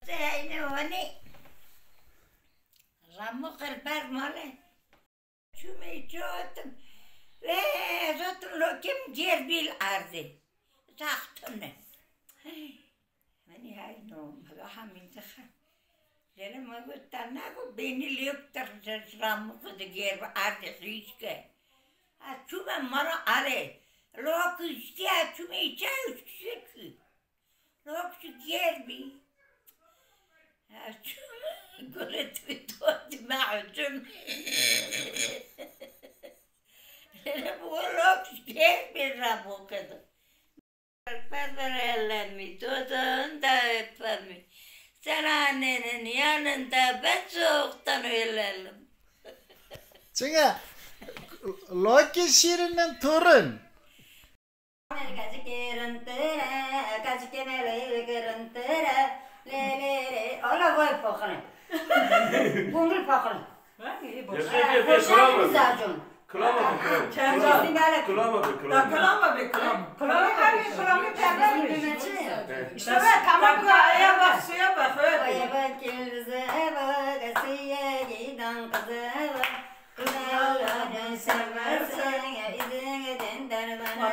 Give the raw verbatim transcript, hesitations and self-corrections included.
Zeynê wanî. Ramû qir ber male. Çûme çi hatim. Wê ez hatim lokê min gêr bî li erdê. Zax tune. Menî heyno, mala hemî dixe. Lêre me got, te negot bênî lê tir Ramû xwe digêr bi erdê xîşke. Ez çûme mala erê. Lok îştî ez çûme îçe û çi çû. Lok çi gêr bî. Ez çûme gulê tu dotî me hicim. Lêre bi we lok gêr bî Ramû xwe di. Pervere lemî, dodon da pemî. Seranênin yanın da ben soğuktan ölelim. Çinga lokê şîrinin torun. Kaçikerin tere, kaçikene leyvekerin tere, le le le. Ola voy pokre. Bungul pokre. Yaşa gel, gel, Hoşan kralım. Güzelcim. Kilama be, kilama. Çerçe. Kilama be, kilama. Da kilama be, kilama. Kilama be, kilama. Kilama be. İşte bak, tamam, bu aya bak, suya bak, öyle. Oya bak, yıldızı bak, asiye giden kızı bak. Kızlardan seversen, izin eden dermana.